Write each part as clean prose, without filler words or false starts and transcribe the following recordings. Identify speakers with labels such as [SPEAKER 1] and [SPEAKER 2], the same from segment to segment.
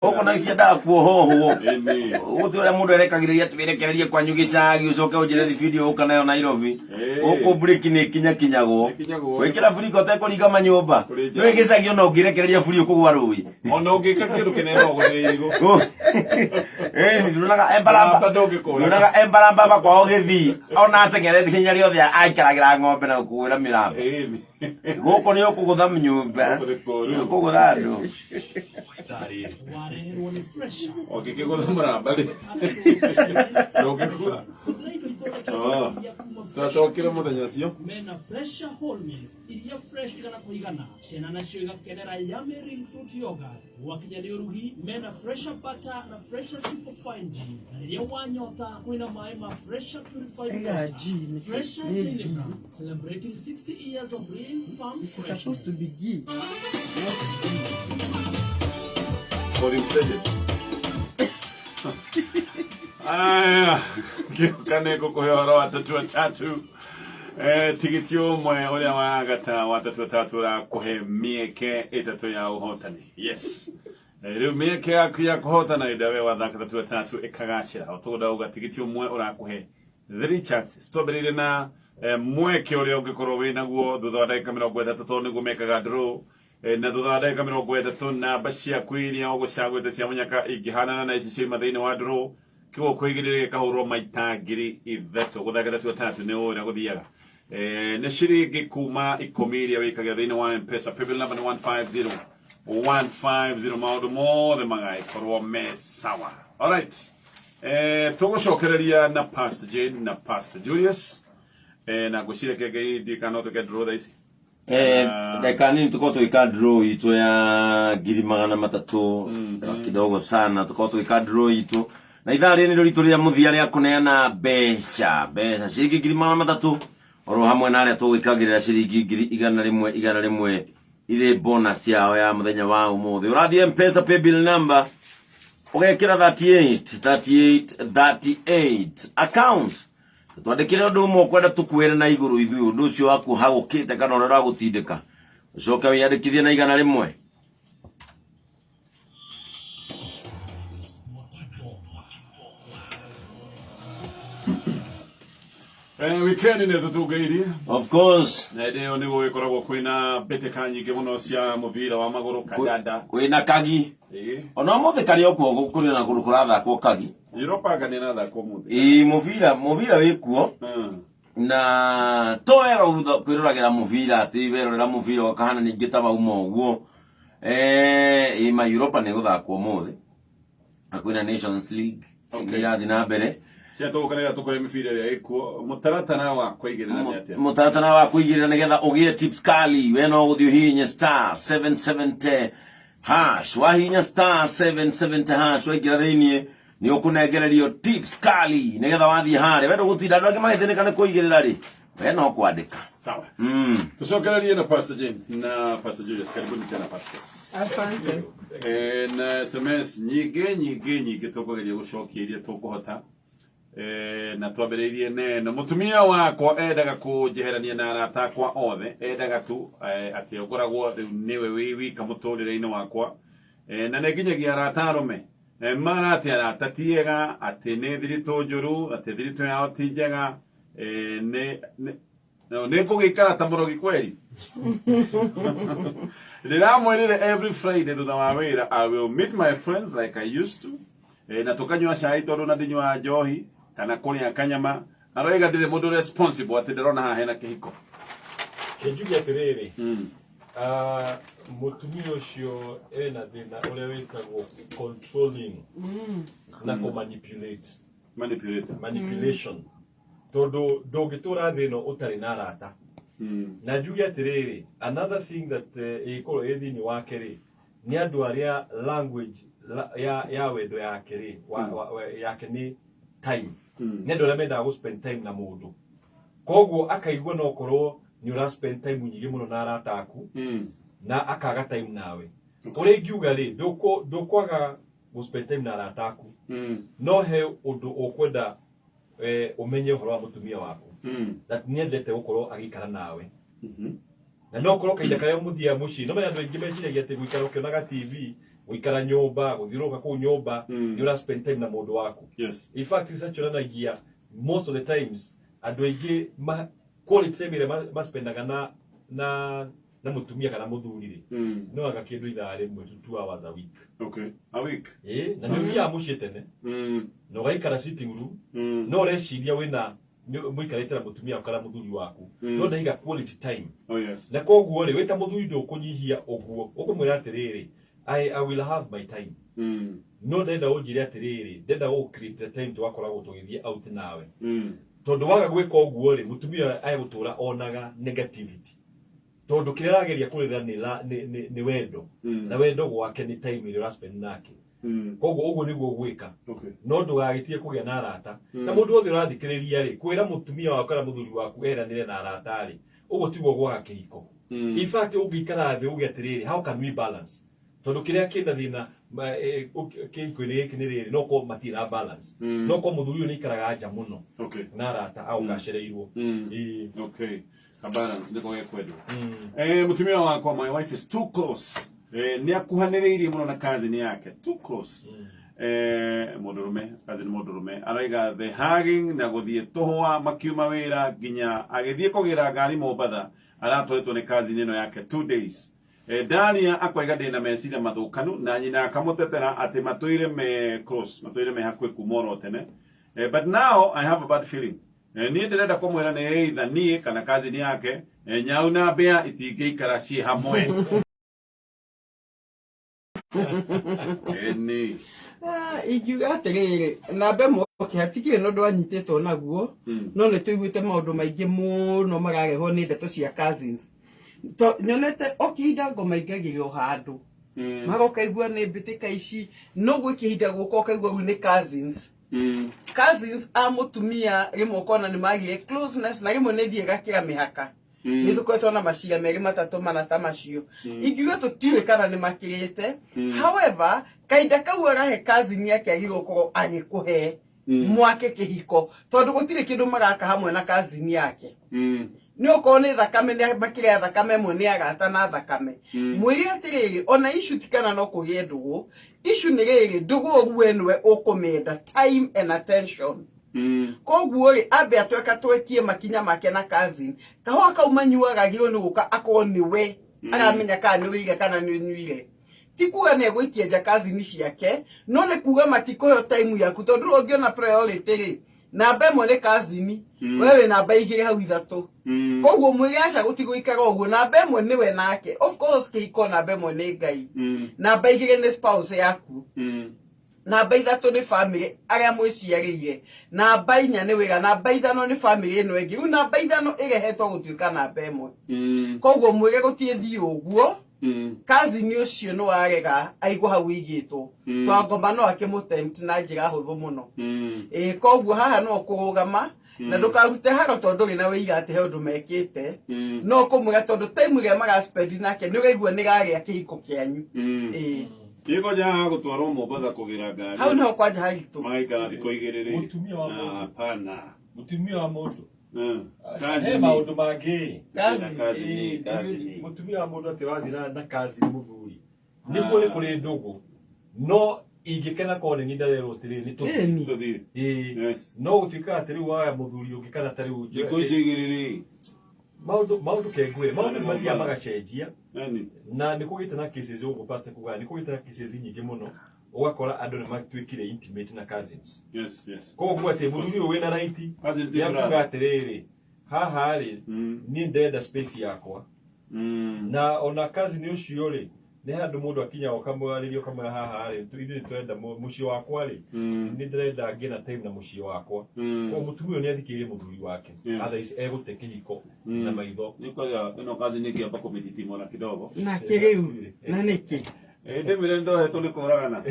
[SPEAKER 1] Gũkũ na ciendaga kuohohwo.
[SPEAKER 2] Ĩni.
[SPEAKER 1] Gũtirĩ ũrĩa mũndũ erekagĩrĩria atĩ wĩrekererie kwanyu gĩcagi ũcoke ũnjĩre thibindi ũka nayo Nairobi.
[SPEAKER 2] Ĩĩ.
[SPEAKER 1] Gũkũ briki nĩ ikinyakinyagwo.
[SPEAKER 2] Nĩkinyagwo.
[SPEAKER 1] Gwĩkĩra buriki ũtekũringa manyũmba.
[SPEAKER 2] Kũrĩ nja.
[SPEAKER 1] Nĩũĩ gĩcagi ona ũngĩrekereria buri ũkũgwa rũĩ.
[SPEAKER 2] Ona ũngĩka kĩndũ kĩnene no ũgũthe irigũ.
[SPEAKER 1] Ĩĩ nduonaga Embaramba.
[SPEAKER 2] Mũrata ndũngĩkũra.
[SPEAKER 1] Nduonaga Embaramba kwao gĩthii. Ona ateng'erete ihenya rĩothe aikaragĩra ng'ombe na kũgwĩra mĩramba.
[SPEAKER 2] Ĩni.
[SPEAKER 1] Gũkũ nĩ ũkũgũtha nyũmba.
[SPEAKER 2] Gũkũ nĩ kũũru.
[SPEAKER 1] Ũkũgũtha andũ.
[SPEAKER 3] wareherwo nĩ fresha
[SPEAKER 2] Ũngĩkĩgũtha mũramba rĩ. Ndũngĩkua.
[SPEAKER 3] hũthĩra indo ithondeketwo
[SPEAKER 2] Oh.
[SPEAKER 3] na iria kuma Fresha
[SPEAKER 2] Twacokire mũthenya ũcio.
[SPEAKER 3] mena fresha whole milk iria fresh igana kwa igana ciana nacio igakenera yummy real fruit yogurt gwakinya nĩ ũrugi mena fresha butter na fresha superfine ghee na rĩrĩa wanyota kwĩna maĩ ma fresha purified
[SPEAKER 4] Ega
[SPEAKER 3] water
[SPEAKER 4] G, nĩ-
[SPEAKER 3] fresha
[SPEAKER 4] nĩ
[SPEAKER 3] daily
[SPEAKER 4] G.
[SPEAKER 3] brand celebrating 60 years of real farm
[SPEAKER 4] It's
[SPEAKER 3] freshness
[SPEAKER 4] supposed to be G, not G.
[SPEAKER 2] Police station. Aya, ngĩũka nĩ ngũkũhe ũhoro wa tatua tatu. Eh, tigiti ũmwe ũrĩa wa gata wa tatua tatu ũrakũhe mĩeke ĩtatũ ya ũhotani. Yes. Eh, rĩu mĩeke yaku ya kũhotana hĩndĩ ĩrĩa we wathaka tatua tatu ĩkagacĩra. O toguo ndauga tigiti ũmwe ũrakũhe three chances. Twambĩrĩirie na eh, mweke ũrĩa ũngĩkorwo wĩ naguo thutha wa ndagĩka 30 tondũ nĩguo mekaga draw. Eh, na thutha wa ndagĩka 30 namba ciaku iria ũgũcagũrĩte cia mũnyaka ingĩhanana na ici ciauma thĩinĩ wa draw kĩgũkũ igĩrĩ gĩkahũrwo maita 3000 gũthaka tatu tatu nĩ ũrĩa gũthiaga. Eh, nĩ ciringi kuma 10 iria wĩkagia thĩinĩ wa mpesa paybill number nĩ 150 150 maũndũ mothe magagĩkorwo me sawa. Alright. Eh, tũgũcokereria na Pastor Jane na Pastor Julius. Eh, na ngwĩciria kenge ndiĩ kana no twĩke draw thaa ici.
[SPEAKER 1] Eh,
[SPEAKER 2] Ah.
[SPEAKER 1] ndagĩka nini tũkorwo tũgĩka draw itũ ya 300,000 kidogo sana tũkorwo tũgĩka draw itũ na ithaa rĩrĩ nĩrĩo ritũ rĩa mũthia rĩa kũneana mbeca mbeca ciringi 300,000 oro hamwe na arĩa tũgwĩkagĩrĩra ciringi 100,000 100 irĩ bonus yao ya mũthenya wa ũmũthĩ. Ũrathiĩ mpesa paybill number ũgekĩra 38 38 38 account twandĩkĩre ũndũ ũmwe ũkwenda tũkwĩre na igũrũ ithuĩ ũndũ ũcio waku hagũkĩte kana ũrĩa ũragũtindĩka ũcoke wĩyandĩkithie na 100.
[SPEAKER 2] Eh, weekend nĩ tũtungairie.
[SPEAKER 1] Of course.
[SPEAKER 2] Na hĩndĩ ĩyo nĩ gũgĩkoragwo kwĩna mbĩtĩka nyingĩ mũno cia mũbira wa magũrũ kandanda.
[SPEAKER 1] Kwĩna kagi.
[SPEAKER 2] Ĩĩ.
[SPEAKER 1] Ona ũmũthĩ karĩ o kuo kũrĩ na kũndũ kũrathakwo kagi.
[SPEAKER 2] Europa anga nĩ ĩrathakwo ũmũthĩ.
[SPEAKER 1] Ĩĩ mũbira mũbira wĩ kuo. Na to wega kwĩroragĩra mũbira atĩ werorera mũbira ũkahana ningĩ ta wauma ũguo. Eh, ĩ ma Europa nĩ gũthakwo ũmũthĩ. Na kwĩna Nations League
[SPEAKER 2] Okay.
[SPEAKER 1] nĩ irathiĩ na mbere.
[SPEAKER 2] Cia tũgũka nĩgetha tũkore mĩbira ĩrĩa ĩkuo. Mũtaratara wa kũigĩrĩra nĩ atĩa?
[SPEAKER 1] Mũtaratara wa kũigĩrĩra nĩgetha ũgĩe tips kali we no gũthiĩ ũhihinye star 770 hash wahihinya star 770 hash waingĩra thĩiniĩ nĩ ũkũnengererio tips kali nĩgetha wathiĩ harĩa we ndũgũtinda andũ angĩ magĩthĩnĩka nĩ kũigĩrĩra rĩ we no kwandĩka.
[SPEAKER 2] Sawa. Tucokererie na Pastor Jane na Pastor Julius. Karibuni tena pastors.
[SPEAKER 4] Asante.
[SPEAKER 2] Eh, na SMS nyingĩ nyingĩ nyingĩ tũkũgeria gũcokia iria tũkũhota. Eh, na twambĩrĩirie neno mũtumia wakwa endaga kũnjeherania na arata akwa othe endaga tu eh, atĩ ũkoragwo rĩu nĩwe wĩ wika mũtũrĩre-inĩ wakwa. Eh, na nĩ nginyagia arata arũme. Eh, mara atĩ arata ti ega atĩ nĩ thiritũ njũru atĩ thiritũ yao ti njega. Eh, nĩ nĩ no, nĩ ngũgĩikara ta mũrogi kweri. Ndĩramwĩrire every Friday thutha wa wĩra I will meet my friends like I used to. Eh, na tũkanyua cai tondũ na ndinyuaga njohi kana kũrĩa kanyama. Aroiga ndirĩ mũndũ responsible atĩ ndĩrona haha hena kĩhiko.
[SPEAKER 5] Kĩnjuge atĩrĩrĩ, ah, mũtumia ũcio ena thĩna ũrĩa wĩtagwo controlling na kũmanipulate.
[SPEAKER 2] Manipulator.
[SPEAKER 5] Manipulation. Tondũ ndũngĩtũra thĩ ĩno ũtarĩ na arata. Na njuge atĩrĩrĩ, another thing that eh, ĩgĩkorwo ĩ thĩinĩ wake rĩ, nĩ andũ arĩa language la, ya, ya wendo yake rĩ, wa, wa, wa, yake nĩ time. Nĩ andũ arĩa mendaga gũ spend time na mũndũ. Koguo akaigua no korwo nĩ ũra spend time nyingĩ mũno na arata aku na akaga time nawe. Ũrĩa ingiuga rĩ, ndũkwaga gũ spend time na arata aku. No he ũndũ ũkwenda eh, ũmenye ũhoro wa mũtumia waku that nĩendete gũkorwo agĩikara nawe. Na no korwo kahinda karĩa mũthiaga mũciĩ, no menya andũ aingĩ meciragia atĩ gũikara ũkĩonaga TV Gũikara nyũmba, gũthiũrũrũka kũu nyũmba, nĩ ũra spend time na mũndũ waku. In fact, research yonanagia most of the times andũ aingĩ quality time ĩrĩa maspendaga na mũtumia kana mũthuri rĩ, no anga kĩndũ ithaa rĩmwe to 2 hours a week.
[SPEAKER 2] Okay, a week.
[SPEAKER 5] Ĩĩ, na nĩ ũthiaga mũciĩ tene na ũgaikara sitting room, no ũreciria wĩna mũikarĩte na mũtumia waku kana mũthuri waku, no ndaiga quality time.
[SPEAKER 2] Oh yes.
[SPEAKER 5] Na koguo rĩ, wĩ ta mũthuri ndũkũnyihia ũguo, ũkũmwĩra atĩrĩrĩ, I will have my time, no ndenda ũnjĩre atĩrĩrĩ, ndenda gũ create the time tũgakoragwo tũgĩthiĩ out nawe, tondũ waga gwĩka ũguo rĩ, mũtumia ũyũ egũtũra onaga negativity, tondũ kĩrĩa arageria kũrĩra nĩ wendo, na wendo gwake nĩ time ĩrĩa ũraspend nake. Koguo ũguo nĩguo ũgwĩka. No ndũgagĩtige kũgĩa na arata. Na mũndũ wothe ũrathikĩrĩria rĩ, kwĩra mũtumia waku kana mũthuri waku eranĩre na arata rĩ, ũguo tiguo gwaga kĩhiko. In fact, ũngĩikara thĩ uge atĩrĩrĩ, how can we balance, tondũ kĩrĩa kĩna thĩna kĩhiko-inĩ gĩkĩ nĩ rĩrĩ, no korwo matirĩ na balance, no korwo mũthuri ũyũ nĩ aikaraga nja mũno na arata agoka acereirwo. Ĩĩ.
[SPEAKER 2] Okay, ka balance nĩko gekwendwo. Mutumia wakwa, my wife is too close. Nĩ akuhanĩrĩirie mũno na cousin yake, too close. Mũndũrũme, cousin mũndũrũme araiga the hugging na gũthiĩ tũhũa makiuma wĩra, nginya agĩthiĩ kũgĩra ngari Mombatha aratwaritwo nĩ cousin ĩno yake 2 days. Daria akoiga ndĩna meciria mathũkanu, na nyina akamũtetera atĩ matũire me close, matũire me hakuhĩ kuma oro tene. But now I have a bad feeling. Niĩ ndĩrenda kũmwĩra nĩ either niĩ kana cousin yake. Nyau na mbĩa itingĩikara ciĩ hamwe. Ĩni.
[SPEAKER 4] Ah, ingiuga atĩrĩrĩ, namba ĩmwe, okay, hatikĩrĩ na ũndũ anyitĩtwo naguo, no nĩ tũiguĩte maũndũ maingĩ mũno mararehwo nĩ ndeto cia cousins. To nyonete o kĩhinda ngoma ingagĩrĩrwo handũ, magoka igua nĩ mbĩtĩka ici, no gwĩ kĩhinda gũka ũkaigua rĩu nĩ cousins. Cousins a mũtumia rĩmwe ũkona nĩ magire closeness, na rĩmwe nĩ thiĩ gakĩra mĩhaka. Nĩ tũkoretwo na macira merĩ, matatũ, mana ta macio. Ingiuga tũtiũĩ kana nĩ makĩrĩte. However, kahinda kau arahe cousin yake agĩrĩirwo gũkorwo agĩkũhe mwake kĩhiko, tondũ gũtirĩ kĩndũ maraka hamwe na cousin yake. Nĩ okorwo nĩ thakame, nĩ makĩrĩa thakame ĩmwe, nĩ arata na thakame. Mwĩre atĩrĩrĩ, ona issue ti kana no kũgĩe ndũgũ, issue nĩ rĩrĩ, ndũgũ ũru we nĩwe ũkũmĩenda time and attention. Koguo rĩ, ambe atweka twekie makinya make na cousin. Kahũa kau manyuaga agĩrĩirwo nĩ gũka akorwo nĩwe aramenya kana nĩ ũrĩire kana nĩ ũnyuire. Ti kuga nĩ egũikia nja cousin ciake, no nĩ kuga matikũheo time yaku, tondũ rĩu ũngĩona priority rĩ, namba ĩmwe nĩ cousin, we wĩ namba igĩrĩ hau, ithatũ. Koguo mwĩre aca, gũtigũikara ũguo, namba ĩmwe nĩwe nake. Of course kĩhiko namba ĩmwe nĩ Ngai, namba igĩrĩ nĩ spouse yaku, namba ithatũ nĩ family arĩa mwĩciarĩire, namba inya nĩ wĩra, namba ithano nĩ family ĩno ĩngĩ. Rĩu namba ithano ĩrehetwo gũtuĩka namba ĩmwe. Koguo mwĩre gũtiĩ thiĩ ũguo. Cousin ũcio nĩ warega aigua hau ĩigĩtwo, twangoma no akĩmũtempt na njĩra hũthũ mũno. Ĩĩ, koguo haha no kũrũgama na ndũkarute haro, tondũ ndũrĩ na wĩira atĩ he ũndũ mekĩte. No kũmwĩra, tondũ time ĩrĩa maraspend nake nĩ ũraigua nĩ rarĩa kĩhiko kĩanyu. Ĩĩ.
[SPEAKER 2] Nĩngũnja gũtwarwo Mombatha kũgĩra ngari.
[SPEAKER 4] Hau nĩho kwanja haritũ.
[SPEAKER 2] Magaikara thikũ igĩrĩ rĩ.
[SPEAKER 5] Mũtumia wa
[SPEAKER 2] Na
[SPEAKER 5] mũndũ.
[SPEAKER 2] hapana.
[SPEAKER 5] Mũtumia wa mũndũ.
[SPEAKER 2] Kazi
[SPEAKER 5] He maũndũ mangĩ.
[SPEAKER 4] Kazi.
[SPEAKER 2] Kazi ni kazi ni.
[SPEAKER 5] Mũtumia wa mũndũ atĩ ũrathiĩ na kazi nĩ mũthuri, nĩguo nĩ kũrĩ ndũgũ, no ingĩkena korwo nĩ niĩ ndarerwo atĩrĩrĩ, nĩ tũthiĩ.
[SPEAKER 4] Ĩni.
[SPEAKER 2] Tũthiĩ.
[SPEAKER 5] Ĩĩ. No gũtuĩka atĩ rĩu waya mũthuri ũngĩ kana ta rĩu
[SPEAKER 2] Thikũ icio igĩrĩ rĩ.
[SPEAKER 5] Maũndũ kengwĩre, maũndũ nĩ mathiaga magacenjia.
[SPEAKER 2] Nani?
[SPEAKER 5] Na nĩ kũgĩte na cases ũguo pastor kuga, nĩ kũgĩte na cases nyingĩ mũno, ũgakora andũ nĩ matuĩkire intimate na cousins. Koguo atĩ mũthuri ũyũ wĩna right
[SPEAKER 2] Cousin ti
[SPEAKER 5] ya kuga
[SPEAKER 2] brother.
[SPEAKER 5] atĩrĩrĩ, haha rĩ, niĩ ndĩrenda space yakwa. Na ona cousin ũcio rĩ, nĩ handũ mũndũ akinya ũkamwarĩria, ũkamwĩra haha rĩ, ithuĩ tũrenda mũciĩ wakwa rĩ, nĩ ndĩrenda ngĩe na time na mũciĩ wakwa. Koguo mũtumia ũyũ nĩ athikĩrĩrie mũthuri wake. Otherwise egũte kĩhiko na maitho.
[SPEAKER 2] Nĩ kwagĩa ĩno kazi nĩ kĩamba kũmĩtitimũra kidogo.
[SPEAKER 4] Nake rĩu na nĩkĩ?
[SPEAKER 2] Ndĩmĩre ndohetwo nĩ kũragana.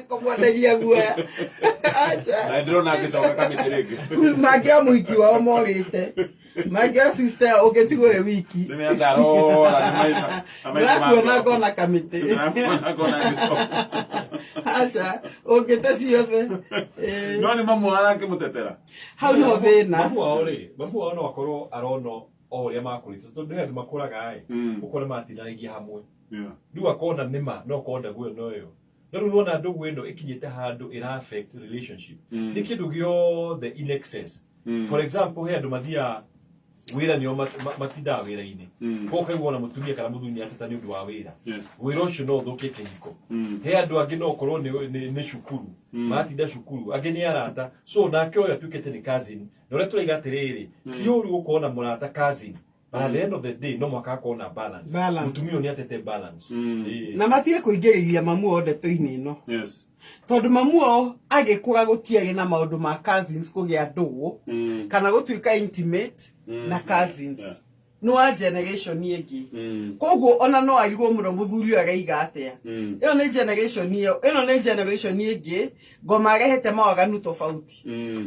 [SPEAKER 4] Kũmwenderia guoya, acha.
[SPEAKER 2] Na ndĩrona ngĩcoka kamĩtĩ rĩngĩ.
[SPEAKER 4] Mangĩoya mũhiki wao morĩte, mangĩoya sister ũngĩtigwo wĩ wiki.
[SPEAKER 2] Ndĩmĩra ndarora nĩ maitho. Na maitho
[SPEAKER 4] Ndĩrakuona
[SPEAKER 2] makwa.
[SPEAKER 4] ngona kamĩtĩ.
[SPEAKER 2] Ndĩrakuona ngona ngĩcoka.
[SPEAKER 4] Aca, ũngĩte ciothe. Ĩĩ.
[SPEAKER 2] No nĩ mamu arakĩmũtetera.
[SPEAKER 4] Hau niho thĩna.
[SPEAKER 5] Mamu wao rĩ, mamu wao no akorwo arona o ũrĩa makũrĩte, tondũ nĩ andũ makũraga ĩ, ũkore matindanĩgia hamwe. Rĩu akona nĩma no korwo ndagũ ĩyo no ĩyo, no rĩu nĩwona ndũgũ ĩno ĩkinyĩte handũ ĩra affect relationship. Nĩ kĩndũ gĩothe in excess. For example, he andũ mathiaga wĩra nĩo matindaga wĩra-inĩ, koguo ũkaigua ona mũtumia kana mũthuri nĩ ateta nĩ ũndũ wa wĩra. Wĩra ũcio no ũthũkie kĩhiko. He andũ angĩ no ũkorwo nĩ cukuru, maratinda cukuru, angĩ nĩ arata. So nake ũyũ atuĩkĩte nĩ cousin, na ũrĩa tũraiga atĩrĩrĩ, ti ũru gũkorwo na mũrata cousin, but at the end of the day no mũhaka hakorwo na balance.
[SPEAKER 4] Balance.
[SPEAKER 5] Mũtumia ũyũ nĩ atete balance.
[SPEAKER 4] Na matige kũingĩrĩria mamu wao ndeto-inĩ ĩno, tondũ mamu wao agĩkũra gũtiarĩ na maũndũ ma cousins kũgĩa ndũgũ kana gũtuĩka intimate na cousins. Nĩ wa generation ĩngĩ, koguo ona no aigwo mũno mũthuri ũyũ araiga atĩa. Ĩyo nĩ generation ĩyo, ĩno nĩ generation ĩngĩ, ngoma arehete mawaganu tofauti.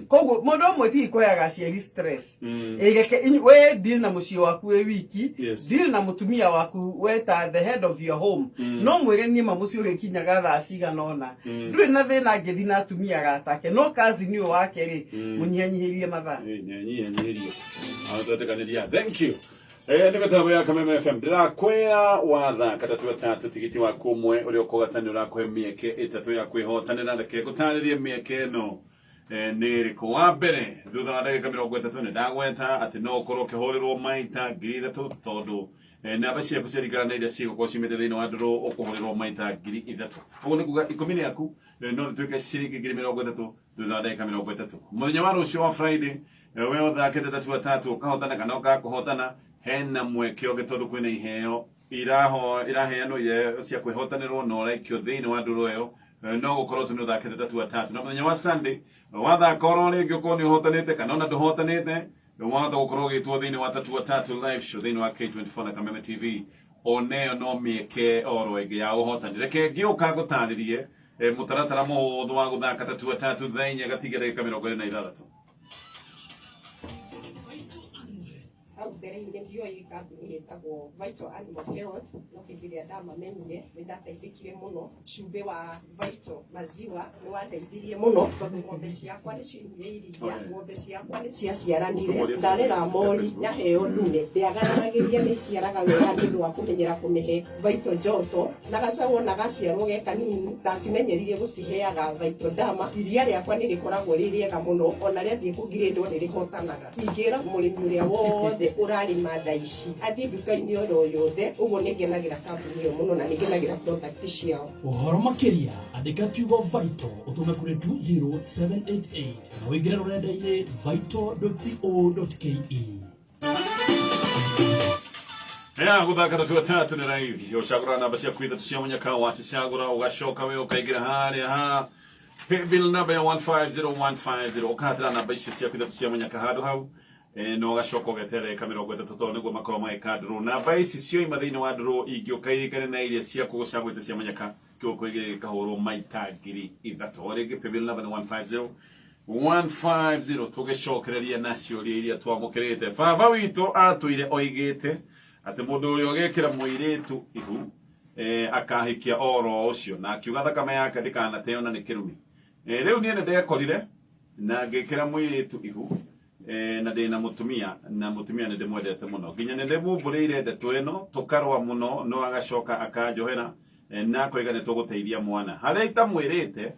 [SPEAKER 4] Koguo mũndũ ũmwe tigi kũheaga aciari stress. Ĩ, reke we deal na mũciĩ waku wĩ wiki. Deal na mũtumia waku we ta the head of your home. No mwĩre niĩ ma mũciĩ ũrĩkinyaga thaa cigana ũna, ndũrĩ na thĩna angĩthiĩ na atumia aratake, no cousin ũyũ wake rĩ, mũnyihanyihĩrie mathaa.
[SPEAKER 2] Nyihanyihĩrio twetĩkanĩria. Thank you. Nĩ mĩtambo ya Kameme FM, ndĩrakwĩra wathaka tatu atatũ, tigiti waku ũmwe ũrĩa ũkũgata nĩ ũrakũhe mĩeke ĩtatũ ya kwĩhotanĩra. Reke ngũtarĩrie mĩeke ĩno nĩ ĩrĩkũ. Wa mbere, thutha wa ndagĩka 30 nĩ ndagweta atĩ no ũkorwo ũkĩhũrĩrwo maita 3,000, tondũ namba ciaku ciaringana na iria cigũkorwo ciumĩte thĩinĩ wa ndũrũ, ũkũhũrĩrwo maita 3,000. Ũguo nĩ kuga 10 nĩ yaku, no rĩtuĩke ciringi 30,000 thutha wa ndagĩka 30 mũthenya wa rũciũ wa Friday. We ũthakĩte tatu atatũ ũkahotana kana ũkakũhotana, hena mweke ũngĩ, tondũ kwĩna iheo iraheanwo iheo cia kwĩhotanĩrwo na ũraikio thĩinĩ wa ndũrũ ĩyo. No gũkorwo tu nĩ ũthakĩte tatu atatũ. Na mũthenya wa Sunday wathaka oro rĩngĩ, ũkorwo nĩ ũhotanĩte kana ona ndũhotanĩte, wahota gũkorwo ũgĩtwo thĩinĩ wa tatu atatũ live show thĩinĩ wa K24 na Kameme TV. Oneyo no mĩeke oro ĩngĩ ya ũhotani. Reke ngĩũka ngũtarĩrie mũtaratara mũhũthũ wa gũthaka tatu atatũ thaa 4 gatiga ndagĩka 26.
[SPEAKER 3] Vital Animal Health.
[SPEAKER 6] Hau mbere-inĩ ndioĩ kambuni ĩtagwo Vital Animal Health, no hĩndĩ ĩrĩa ndamamenyire nĩ ndateithĩkire mũno. Cumbĩ wa Vital maziwa nĩ wandeithirie mũno, tondũ ng'ombe ciakwa nĩ ciruire iria, ng'ombe ciakwa nĩ ciaciaranire. Ndarera mori yaheo ndume ndĩagararagĩria, nĩ iciaraga wega nĩ ũndũ wa kũmenyera kũmĩhe Vital Joto. Na gacaũ ona gaciarwo ge kanini, ndacimenyeririe gũciheaga Vital Dama. Iria rĩakwa nĩ rĩkoragwo rĩ rĩega mũno, ona rĩathiĩ kũngirĩndwo nĩ rĩhotanaga. Ingĩra mũrĩmi ũrĩa wothe ũrarĩma thaa ici athiĩ nduka-inĩ oro yothe. Ũguo nĩ ngenagĩra kambuni ĩyo mũno na nĩ ngenagĩra product ciao.
[SPEAKER 3] Ũhoro makĩria, andĩka kiugo Vital ũtũme kũrĩ 20788 kana ũingĩre rũrenda-inĩ vital.co.ke.
[SPEAKER 2] Ya guthaka tatu atatũ nĩ raithi. Ũcagũra namba ciaku ithatũ cia mũnyaka, wacicagũra ũgacoka we ũkaingĩra harĩa ha paybill namba ya 150150, ũkahatĩra namba icio ciaku ithatũ cia mũnyaka handũ hau, na ũgacoka ũgeterera ĩka 30, tondũ nĩguo makorwo magĩka draw. Namba ici cioima thĩinĩ wa draw ingĩũka irĩkane na iria ciaku ũcagũrĩte cia mũnyaka, kĩgũkũ igĩrĩ gĩkahũrwo maita 3,000. O rĩngĩ, paybill namba nĩ 150 150. Tũgĩcokereria na ciũria iria twamũkĩrĩte, baba witũ atũire oigĩte atĩ mũndũ ũrĩa ũgekĩra mũirĩtu ihu akahikia oro ũcio, na akiuga thakame yake ndĩkanateo na nĩ kĩrumi. Rĩu niĩ nĩ ndekorire na ngĩkĩra mũirĩtu ihu, na ndĩna mũtumia, na mũtumia nĩ ndĩmwendete mũno, nginya nĩ ndĩmumbũrĩire ndeto ĩno, tũkarũa mũno, no agacoka akanjohera, na akoiga nĩ tũgũteithia mwana. Harĩa itamwĩrĩte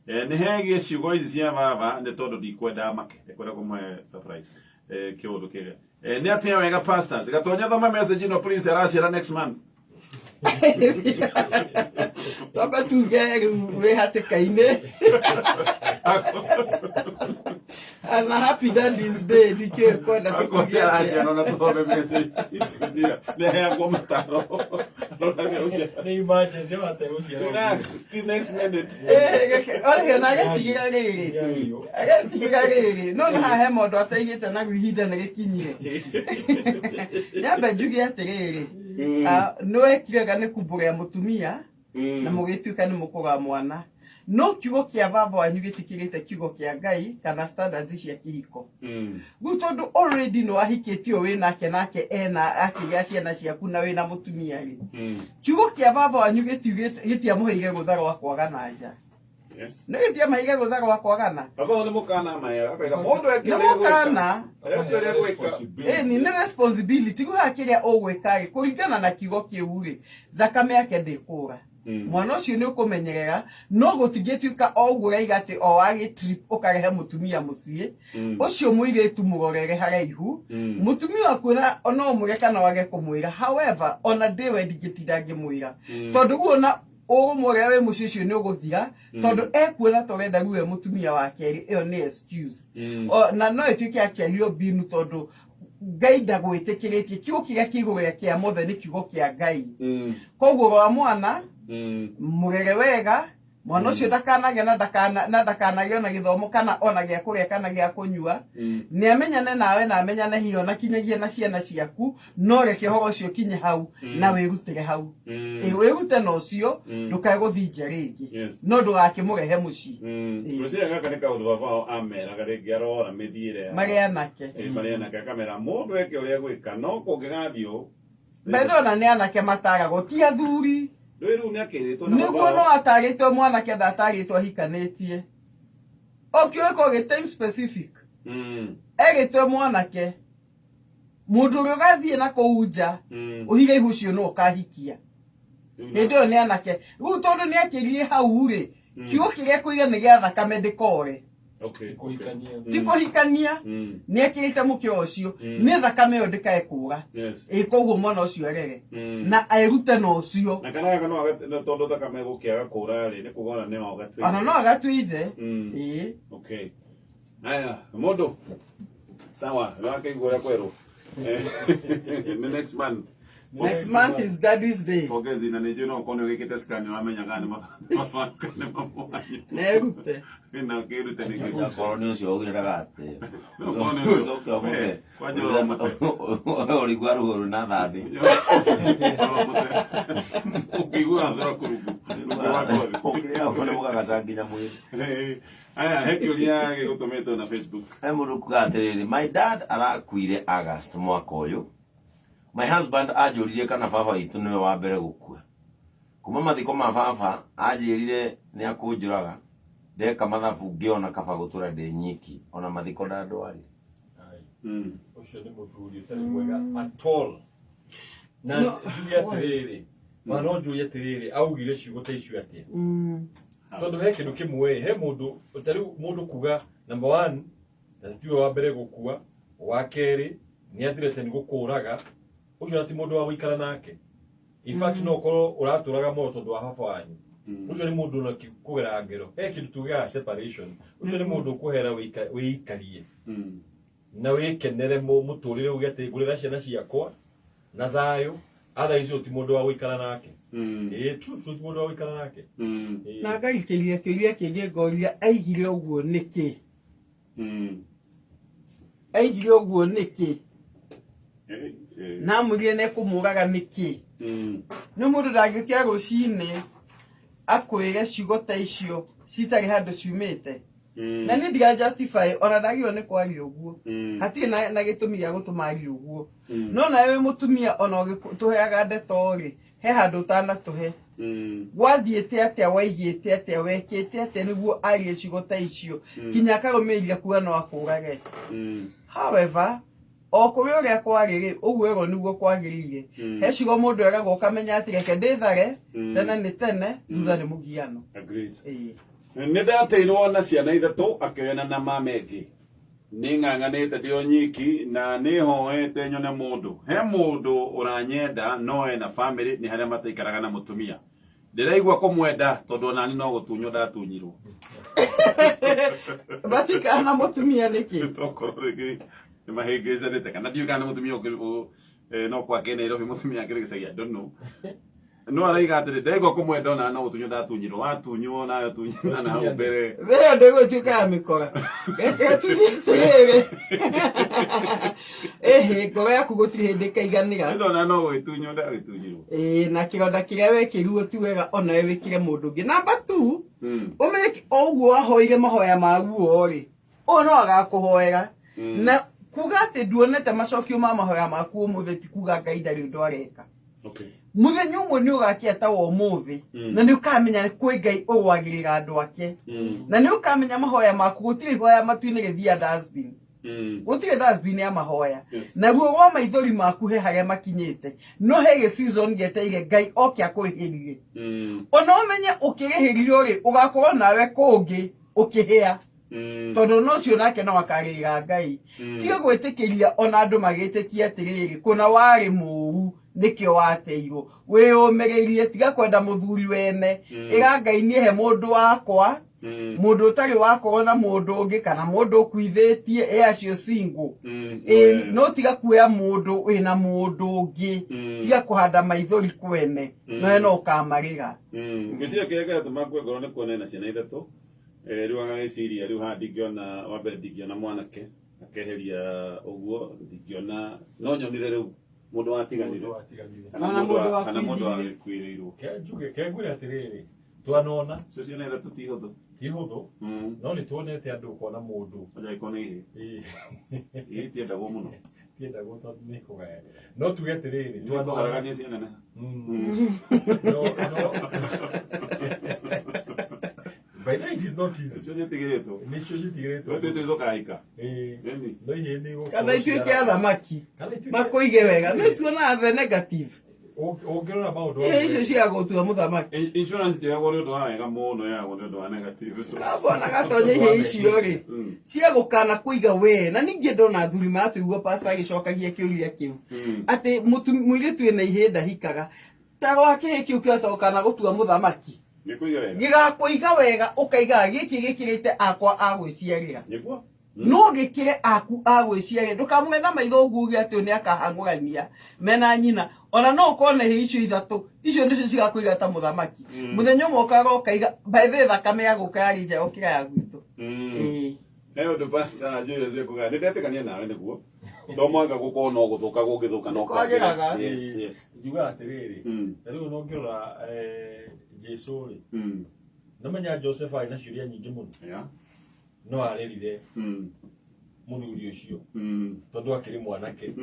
[SPEAKER 2] nĩ hegiĩ ciugo ici cia baba, nĩ tondũ ndikwenda make, ndikwenda kũmũhe surprise. Kĩũndũ kĩrĩa nĩ atĩa wega pastors gatonya thoma message ĩno please, araciara next month.
[SPEAKER 4] Twambe tuge rĩu wĩ hatĩka-inĩ na happy Daddy's Day, ndikĩũĩ kwenda tũkuge atĩa.
[SPEAKER 2] Araciara na tũthome message nĩ aheagwo mataro.
[SPEAKER 5] Nĩ emergency wategũciara.
[SPEAKER 2] Relax, ti next minute.
[SPEAKER 4] Orĩo na agĩtigĩra rĩrĩ, agĩtigĩra rĩrĩ, no nĩ haha he mũndũ ataigĩte naguo ihinda nĩ rĩkinyire. Nyambe njuge atĩrĩrĩ, nĩ wekire wega nĩ kumbũrĩra mũtumia na mũgĩtuĩka nĩ mũkũgĩa mwana, no kiugo kĩa baba wanyu gĩtikĩrĩte kiugo kĩa Ngai kana standards cia kĩhiko. Rĩu tondũ already nĩ wahikĩtio wĩ nake, nake ena akĩgĩa ciana ciaku na wĩna mũtumia rĩ, kiugo kĩa baba wanyu gĩtiugĩte, gĩtiamũheire rũtha rwa kwaga na nja.
[SPEAKER 2] Yes.
[SPEAKER 4] Nĩ gĩtia mahiga gũtha gwa kwagana.
[SPEAKER 2] Baba nĩ mũkana maya akaiga mũndũ eke
[SPEAKER 4] Nĩ
[SPEAKER 2] ũrĩa egwĩka.
[SPEAKER 4] mũkana.
[SPEAKER 2] Eke ũrĩa egwĩka.
[SPEAKER 4] Ĩni nĩ responsibility rĩu haha kĩrĩa ũgwĩka rĩ kũringana na kiugo kĩu rĩ thakame yake ndĩkũra. Mwana ũcio nĩ ũkũmenyerera no gũtingĩtuĩka o ũguo ũraiga atĩ o wagĩ trip ũkarehe mũtumia mũciĩ. Ũcio mũirĩtu mũrorere haraihu. Mũtumia waku no ũmwĩre kana wage kũmwĩra, however ona ndĩwe ndingĩtinda ngĩmwĩra tondũ rĩu ona ũrũmwe ũrĩa wĩ mũciĩ ũcio nĩ ũgũthira tondũ ekuona ta ũrenda rĩu we mũtumia wa kerĩ, ĩyo nĩ excuse. Na no ĩtuĩke actually mbinu tondũ Ngai ndagwĩtĩkĩrĩtie. Kiugo kĩrĩa kĩ igũrũ kĩa mothe nĩ kiugo kĩa Ngai. Koguo rora mwana, mũrere wega mwana ũcio ndakanagĩa na ndakana na ndakanagĩe ona gĩthomo kana ona gĩa kũrĩa kana gĩa kũnyua. Nĩ amenyane nawe na amenyane hihi ona kinyagia na ciana ciaku, no reke ũhoro ũcio ũkinye hau na wĩrutĩre hau. Ĩ, wĩrute na ũcio ndũkae gũthiĩ nja rĩngĩ.
[SPEAKER 2] Yes.
[SPEAKER 4] No ndũgakĩmũrehe mũciĩ.
[SPEAKER 2] Ngwĩciria gaka nĩ kaũndũ baba wao ameraga rĩngĩ arora mĩthiĩre yao.
[SPEAKER 4] Marĩ anake.
[SPEAKER 2] Marĩ anake akamera mũndũ eke ũrĩa egwĩka no kũngĩgathiĩ ũũ.
[SPEAKER 4] Bethe ona nĩ anake mataragwo ti athuri.
[SPEAKER 2] Rĩu rĩu nĩ akĩrĩtwo na baba
[SPEAKER 4] Nĩguo
[SPEAKER 2] wao.
[SPEAKER 4] no atarĩtwo mwanake ndatarĩtwo ahikanĩtie. Ũkĩũĩ ko gĩ time specific. Erĩtwo mwanake mũndũ ũrĩa ũgathiĩ na kũu nja ũhige ihu ũcio no ũkahikia. Hĩndĩ ĩyo nĩ anake. Rĩu tondũ nĩ akĩrie hau rĩ, kiugo kĩrĩa kũiga nĩ gĩa thakame ndĩkore.
[SPEAKER 2] Okay.
[SPEAKER 5] Kũhikania.
[SPEAKER 4] Ti kũhikania. Nĩ ekĩrĩte mũkĩo ũcio nĩ thakame ĩyo ndĩkae kũra.
[SPEAKER 2] Yes.
[SPEAKER 4] Ĩ koguo mwana ũcio arere na erute na ũcio.
[SPEAKER 2] Na kana gaka no na tondũ thakame gũkĩaga kũra rĩ nĩ kuga ona no agatue.
[SPEAKER 4] Ona no agatue ithe. Ĩĩ.
[SPEAKER 2] Okay. Haya, mũndũ. Sawa, nĩwakĩigua ũrĩa kwerwo. Nĩ next month.
[SPEAKER 4] Next month is Daddy's Day.
[SPEAKER 2] Pongezi na nĩ njũĩ no ũkorwo nĩ ũgĩkĩte scan ũramenya kana nĩ mabanga nĩ mamwanya.
[SPEAKER 4] Nerute.
[SPEAKER 2] Na ũkĩrute nĩ kĩ.
[SPEAKER 1] Akorwo nĩ ũcio augire ndagate.
[SPEAKER 2] No ũkorwo nĩ ũcio.
[SPEAKER 1] Ũcoke ũmũte.
[SPEAKER 2] Kwanja ũromũte.
[SPEAKER 1] Ũrĩigua ruo rwĩna thandĩ.
[SPEAKER 2] Ũkĩigua thora kũrungu.
[SPEAKER 1] Ũkĩrĩa ũguo nĩ mũgagaca nginya mwĩrĩ.
[SPEAKER 2] Aya, he kĩũria gĩgũtũmĩtwo na Facebook.
[SPEAKER 1] He mũndũ kuga atĩrĩrĩ, my dad arakuire August mwaka ũyũ. My husband anjũririe kana baba witũ nĩwe wa mbere gũkua. Kuma mathiko ma baba anjĩrire nĩ akũnjũraga ndeka mathabu ngĩona kaba gũtũra ndĩ nyiki ona mathiko ndandwarire.
[SPEAKER 5] Ũcio nĩ mũthuri ũtarĩ mwega at all. Na njuge atĩrĩrĩ, ma no njuge atĩrĩrĩ, augire ciugo ta icio atĩa? Tondũ he kĩndũ kĩmwe, he mũndũ, ta rĩu mũndũ kuga number one, na tiwe wa mbere gũkua, wa kerĩ nĩ athirete nĩ gũkũraga, ũcio ti mũndũ wa gũikara nake. In fact no ũkorwo ũratũraga muoyo tondũ wa baba wanyu. Ũcio nĩ mũndũ ona kũgera ngero. He kĩndũ tugaga separation. Ũcio nĩ mũndũ ũkũhera wĩikarie. Na wĩkenere mũtũrĩre uge atĩ ngũrĩra ciana ciakwa na thayũ. Otherwise ũyũ ti mũndũ wa gũikara nake. Ĩĩ, truth ti mũndũ wa gũikara nake.
[SPEAKER 4] Na ngaikĩria kĩũria kĩngĩ ngoria aigire ũguo nĩkĩ? Aigire ũguo nĩkĩ? Na amwĩrire nĩ ekũmũraga nĩkĩ? Nĩ mũndũ ndangĩũkĩra rũcinĩ akwĩre ciugo ta icio citarĩ handũ ciumĩte. Na niĩ ndira justify ona ndagĩrĩirwo nĩ kwaria ũguo. Hatirĩ na gĩtũmi gĩa gũtũma arie ũguo. No nawe wĩ mũtumia ona ũgĩtũheaga ndeto rĩ, he handũ ũtanatũhe. Gwathiĩte atĩa, waigĩte atĩa, wekĩte atĩa nĩguo arie ciugo ta icio kinya akarũmĩrĩria kuga no akũrage. However, o kũrĩ ũrĩa kwarĩ rĩ, ũguo erwo nĩguo kwagĩrĩire. He ciugo mũndũ eragwo ũkamenya atĩ reke ndĩthare, tene nĩ tene, thutha nĩ mũgiano.
[SPEAKER 2] Agreed.
[SPEAKER 4] Ĩĩ.
[SPEAKER 2] Nĩ ndateirwo na ciana ithatũ akĩoyana na mama ĩngĩ. Nĩ ng'ang'anĩte ndĩ o nyiki na nĩ hoete nyone mũndũ. He mũndũ ũranyenda no ena family nĩ harĩa mataikaraga na mũtumia. Ndĩraigua kũmwenda tondũ onani no gũtunywo ndatunyirwo.
[SPEAKER 4] Matikana na mũtumia nĩkĩ?
[SPEAKER 2] Tokorwo rĩngĩ nĩ mahĩngĩcanĩte kana ndiũĩ kana nĩ mũtumia no gwake Nairobi mũtumia akĩrĩ gĩcagi, I don't know. No araiga atĩrĩ ndaigua kũmwenda ona no gũtunywo ndatunyirwo, watunywo nawe tunyana na hau mbere.
[SPEAKER 4] Thĩyo ndĩgũtuĩka ya mĩkora. Reke tuge atĩrĩrĩ. Ĩhĩ, ngoro yaku gũtirĩ hĩndĩ ĩkaiganĩra.
[SPEAKER 2] Nĩ ona no gwĩtunywo ndagĩtunyirwo.
[SPEAKER 4] Ĩĩ, na kĩronda kĩrĩa wekĩrirwo ti wega onawe wĩkĩre mũndũ ũngĩ. Number 2, ũmenye o ũguo wahoire mahoya ma ruo rĩ, ũyũ no agakũhoera. Na kuga atĩ nduonete macokio ma mahoya maku ũmũthĩ ti kuga Ngai ndarĩ ũndũ areka. Muthenya ũmwe nĩ ũgakia ta wa ũmũthĩ, na nĩ ũkamenya kwĩ Ngai ũrũagĩrĩra andũ ake, na nĩ ũkamenya mahoya maku gũtirĩ ihoya matu-inĩ rĩthiaga dustbin. Gũtirĩ dustbin ya mahoya. Naguo rwa maithori maku he harĩa makinyĩte, no he gĩ season gĩetereire Ngai oke akũrĩhĩrie. Ona ũmenye ũkĩrĩhĩrio rĩ, ũgakorwo nawe kũngĩ ũkĩhĩa, tondũ no ũcio nake no akarĩrĩra Ngai. Tiga gwĩtĩkĩria ona andũ magĩtĩkie atĩrĩrĩ, kũna warĩ mũru nĩkĩo wateirwo. Wĩyũmĩrĩrie, tiga kwenda mũthuri wene. Ĩra Ngai niĩ he mũndũ wakwa, mũndũ ũtarĩ wakorwo na mũndũ ũngĩ kana mũndũ ũkuithĩtie, ĩ acio single. Ĩ no tiga kuoya mũndũ wĩna mũndũ ũngĩ, tiga kũhanda maithori kwene, nowe no ũkamarĩra.
[SPEAKER 2] Ngwĩciria kĩrĩa kĩratũma ngue ngoro nĩ kuona ena ciana ithatũ. Rĩu agagĩciria rĩu haha ndingĩona wa mbere, ndingĩona mwanake akeheria ũguo, ndingĩona no nyonire rĩu mũndũ watiganire kana
[SPEAKER 4] Kana
[SPEAKER 2] mũndũ
[SPEAKER 4] mũndũ
[SPEAKER 2] kana mũndũ
[SPEAKER 4] wakuithire.
[SPEAKER 2] wagĩkuĩrĩirwo.
[SPEAKER 5] Ke njuge ke ngwĩre atĩrĩrĩ, twanona
[SPEAKER 2] Cio ciana ithatũ ti hũthũ.
[SPEAKER 5] Ti hũthũ, no nĩ tuonete andũ ũkona mũndũ
[SPEAKER 2] Anja nĩ ihĩ. Ihĩ itiendagwo mũno.
[SPEAKER 5] Tiendagwo tondũ nĩ kũgaya, no tuge atĩrĩrĩ, twanona
[SPEAKER 2] kũharagania ciana neha.
[SPEAKER 5] No by the way, it is not easy.
[SPEAKER 2] Cio ciĩtigĩrĩtwo.
[SPEAKER 5] Nĩcio citigĩrĩtwo.
[SPEAKER 2] No twĩtũ tũkahika.
[SPEAKER 5] Ĩĩ. No ihĩ nĩ igũkorwo
[SPEAKER 4] Kana ituĩke athamaki
[SPEAKER 5] Kana ituĩke
[SPEAKER 4] makũige wega, no tuonaga the negative.
[SPEAKER 5] Ũngĩrora maũndũ
[SPEAKER 4] Ĩ icio cia gũtua mũthamaki.
[SPEAKER 2] Insurance ndĩoyagwo nĩ ũndũ wa wega mũno, yoyagwo nĩ ũndũ wa negative, so
[SPEAKER 4] Mbona gatonya ihĩ icio rĩ, cia gũkana kũiga we. Na ningĩ ndona athuri maratũigua pastor agĩcokagia kĩũria kĩu atĩ mũirĩtu wĩna ihĩ ndahikaga, ta rwa kĩhĩ kĩu kĩhota gũkana gũtua mũthamaki.
[SPEAKER 2] Nĩ kũiga wega.
[SPEAKER 4] Gĩgakũiga wega, ũkaigaga gĩkĩ gĩkĩrĩte akwa a gwĩciarĩra.
[SPEAKER 2] Nĩguo.
[SPEAKER 4] No gĩkĩre aku a gwĩciarĩra, ndũkamũhe na maitho ũguo uge atĩ ũyũ nĩ akahangũrania mena nyina. Ona no ũkorwo na ihĩ icio ithatũ, icio nĩcio cigakũiga ta mũthamaki. Mũthenya ũmwe ũkaroka iga by the way, thakame ya gũka yarĩ njega gũkĩra ya gwitũ. Ĩĩ.
[SPEAKER 2] He ũndũ Pastor Julius ekuga nĩ ndetĩkania nawe, nĩguo to mwaka gũkorwo no gũthũka gũngĩthũka no
[SPEAKER 4] Kwagĩraga.
[SPEAKER 2] kwagĩra. Yes.
[SPEAKER 5] Njugaga atĩrĩrĩ, na rĩu ona ũngĩrora Jesu rĩ, nĩmenya Joseph arĩ na ciũria nyingĩ mũno, no arĩrire mũthuri ũcio tondũ akĩrĩ mwanake,